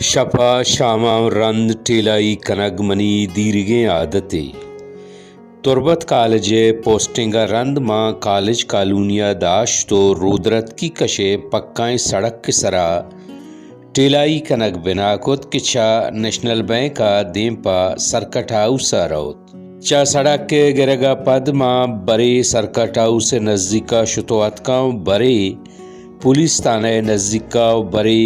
شپ ءَ شام ءَ رند ٹیلائی کنگ منی دیریگیں عادتے۔ تربت کالج ءِ پوسٹنگ ءَ رند ما کالج کالونی ءَ داشت ءُ رودرتکی کش ءِ پکائیں سڑک ءِ سرا ٹیلائی کنگ بنا کت کہ چہ نیشنل بینک ءَ دیم پہ سرکٹ ہاؤس ءَ روت۔ چہ سڑک ءِ گرگ ءَ پد ما برے سرکٹ ہاؤس ءِ نزیک ءَ شت ءُ اتکاں ءُ برے پولیس تھانہ ءِ نزیک ءَ ءُ برے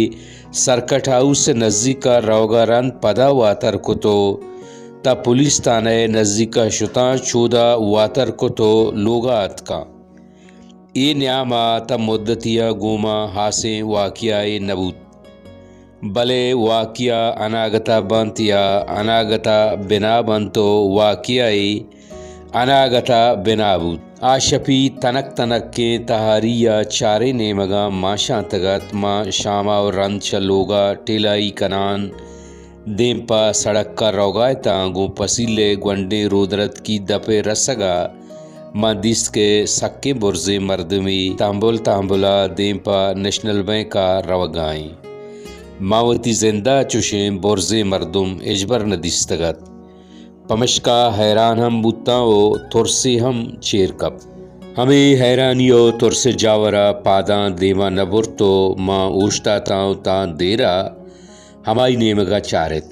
سرکٹ ہاؤس ءِ نزیک ءَ روگ ءَ رند پدا واتر کت ءُ تاں پولیس تھانہ ءِ نزیک ءَ شتاں، چودا واتر کت ءُ لوگ ءَ اتکاں۔ اے نیام ءَ تاں مدتی ءَ گوں ما ہاسیں واقعہ یے نہ بوت، بلے واقعہ اناگت ءَ بنت یا اناگت ءَ بنا بنت ءُ واقعہ یے اناگت ءَ بنا بوت۔ آ شپی تنک تنکیں تہاری ءَ چاریں نیمگاں ما شانتگ ات۔ ما شام ءَ رند چہ لوگ ءَ ٹیلائی کنان دیم پہ سڑک ءَ روگ ءَ اتاں، گوں پسیل ءِ گونڈیں رودرتکی دپ ءِ رسگ ءَ ما دیست کہ سکیں برزیں مردمے تامبل تامبل ءَ دیم پہ نیشنل بینک ءَ روگ ءَ ایں۔ ما وتی زند ءَ چشیں برزیں مردم ہچبر نہ دیستگ ات، پمشکا حیران ہم بوتاں ءُ ترسے ہم چیر کپت۔ ہمے حیرانی ءُ ترس ءِ جاور ءَ پاداں دیم ءَ نہ برت ءُ ما اوشتاتاں ءُ تاں دیر ءَ ہمائی نیمگ ءَ چارت۔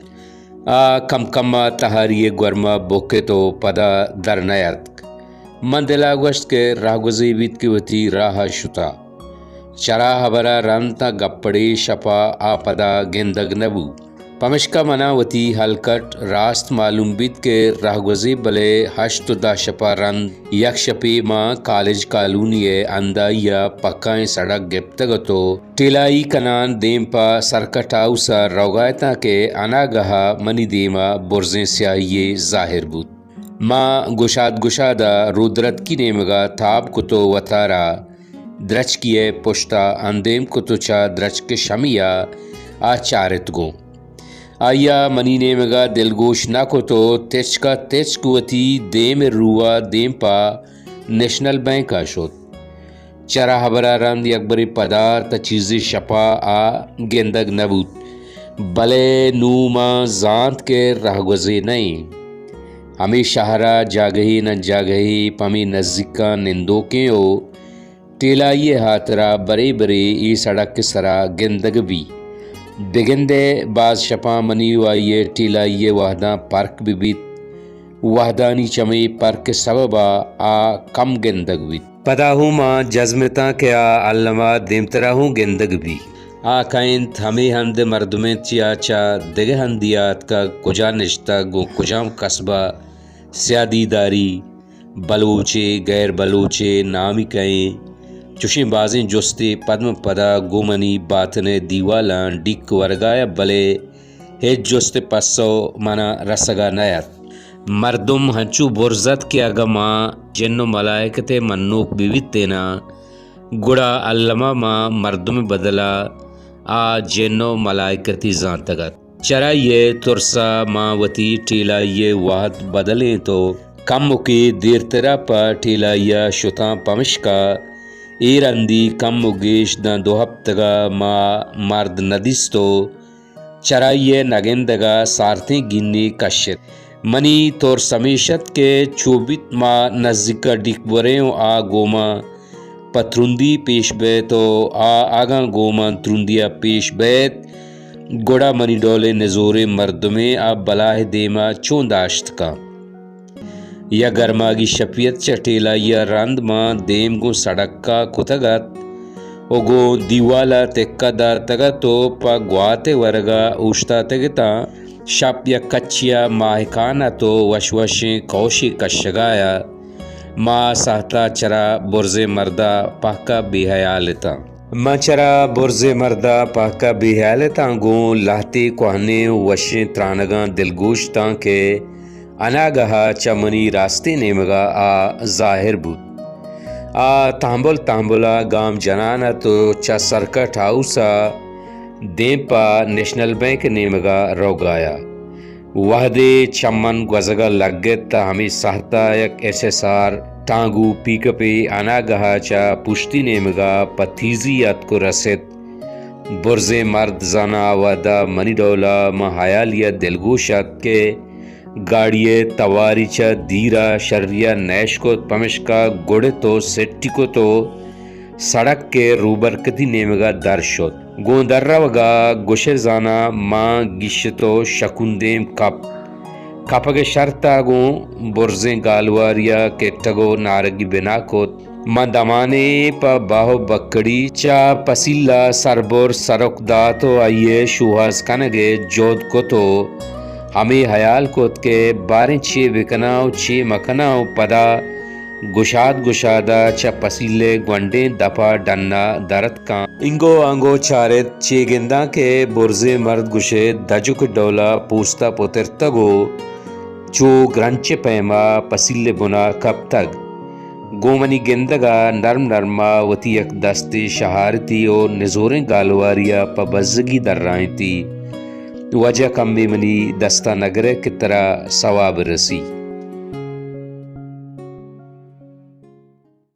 آ کم کم ءَ تہاری ءِ گورم ءَ بکت ءُ پدا در نیاتک۔ من دل ءَ گوشت کہ رہگوزے بیت کہ وتی راہ ءَ شتہ۔ چرا ہبر ءَ رند تاں گپڑے شپ ءَ آ پدا گندگ نہ بوت۔ پمشکا من ءَ وتی ہلکٹ راست معلوم بیت کہ رہگوزے بلے ہشت ءُ دہ شپ ءَ رند یک شپے ما کالج کالونی ءِ ہندائی ءَ پکائیں سڑک گپتگ ات ءُ ٹیلائی کنان دیم پہ سرکٹ ہاؤس ءَ روگ ءَ اتاں کہ اناگہ ءَ منی دیم ءَ برزیں سیاہی یے ظاہر بوت۔ ما گشاد گشاد ءَ رودرتکی نیمگ ءَ تاب کت ءُ وتارا درچکی ءِ پشت ءَ اندیم کت ءُ چہ درچک ءِ شمی ءَ آ چارت گوں۔ آئی ءَ منی نیمگ ءَ دلگوش نہ کت ءُ تچک ءَ تچک وتی دیم ءِ رو ءَ دیم پہ نیشنل بینک ءَ شت۔ چرا ہبر ءَ رند یکبرے پدار تاں چیزے شپ ءَ آ گندگ نہ بوت، بلے نوں ما زانت کہ رہگوزے نہ ایں۔ ہمے شہر ءَ جاگہے نہ جاگہے پہ ہمے نزیکاں نندوکیں ءُ ٹیلائی ءِ ہاترا برے برے اے سڑک ءِ سرا گندگ بی۔ بگندئے باز شپاں منی ءُ آئی ءِ ٹیلائی ءِ وہداں پرک بہ بیت۔ وہدانی چمے پرک ءِ سبب ءَ آ کم گندگ بیت۔ پدا ہوں ما جزم اتاں کہ آ الم ءَ دیمترا ہوں گندگ بی۔ آ کئے انت؟ ہمے ہند ءِ مردم انت یا چہ دگہ ہندے ءَ اتکگ؟ کجا نشتگ؟ گوں کجام کسب ءَ سیادی داری؟ بلوچے، غیر بلوچے، نامی کئے؟ چشیں بازیں جستے پد من پدا گوں منی باتن ءِ دیوالاں ڈیک ورگ ءَ ات، بلے ہچ جست ءِ پسو من ءَ رسگ ءَ نہ ات۔ مردم ہنچو برز ات کہ اگاں ما جن ءُ ملائکت ءِ منوک بہ بیتیناں، گڑا الم ءَ ما مردم ءِ بدل ءَ آ جن ءُ ملائکتے زانتگ ات۔ چرائی ءِ ترس ءَ ما وتی ٹیلائی ءِ وہد بدلینت ءُ کمکے دیرتر ءَ پہ ٹیلائی ءَ شتاں، پمشکا اے رندی کم ءُ گیش داں دو ہپتگ ءَ ما مرد نہ دیست ءُ چرائی ءِ نہ گندگ ءَ سارتیں گینے کشت۔ منی ترس ہمیش ات کہ چو بیت ما نزیک ءَ ڈیک بریں ءُ آ گوں ما پہ ترندی پیش بئیت ءُ آ اگاں گوں من ترندی ءَ پیش بئیت، گڑا منی ڈولیں نزوریں مردمے آ بلاہ ءِ دیم ءَ چون داشت کن؟ یک گرماگی شپے ات، چہ ٹیلائی ءَ رند ما دیم گوں سڑک ءَ کتگ ات ءُ گوں دیوال ءَ تکہ داتگ ات ءُ پہ گوات ءِ ورگ ءَ اوشتاتگ اتاں۔ شپ یک کچے ءَ ماہکان ات ءُ وش وشیں کوشے کشگ ءَ ات۔ ما سہت ءَ چرا برزیں مرد ءَ پہک ءَ بے ہیال اتاں۔ ما چرا برزیں مرد ءَ پہک ءَ بے ہیال اتاں، گوں لہتے کوہنیں ءُ وشیں ترانگاں دلگوش اتاں کہ اناگہ ءَ چہ منی راستیں نیمگ ءَ آ ظاہر بوت۔ آ تہمبل تہمبل ءَ گام جنان ات ءُ چہ سرکٹ ہاؤس ءَ دیم پہ نیشنل بینک ءِ نیمگ ءَ روگ ءَ ات۔ وہدے چہ من گوزگ ءَ لگت تہ ہمے سہت ءَ یک ایس ایس آر ٹانگو پیک اپے اناگہ ءَ چہ پشتی نیمگ ءَ پہ تیزی اتک ءُ رست۔ برزیں مرد زاناں آ وہدا منی ڈولا ماں ہیالی ء دلگوش ات کہ گاڑی ء تواری چہ دیر ء شری ء نہ اشکت، پمشکا گڑت و سٹی کت و سڑک ء روبرکتی نیمگا در شت۔ گوں در روگا گوشئے زاناں ماں گیشت و شکوندیم کپ۔ کپگ ء شرط ء گوں برزیں گالواری ء کٹگ و نارگی بنا کت۔ من دمانے پہ باہ و بکڑی چہ پسیل ء سربر سرک دات و آئی ء شوہاز کنگ ء جہد کت و ہمے ہیال کت کہ باریں چے بکناں و چے مکناں و پدا گشاد گشاد ء چہ پسیل ء گونڈیں دپ ء ڈن ء در اتکاں۔ انگو آنگو چارت، چے گنداں کہ برزیں مرد گشئے دجک ڈولا پوست ء پترتگ و چو گرنچ ء پیما پسیل ء بنا کپتگ۔ گوں منی گندگ ء نرم نرم ء وتی یک دستے شہارتی و نزوریں گالواری ء پہ بزگی درائینتی۔ واجہ کمے منی دست ء نگرئے کہ ترا سواب رسی۔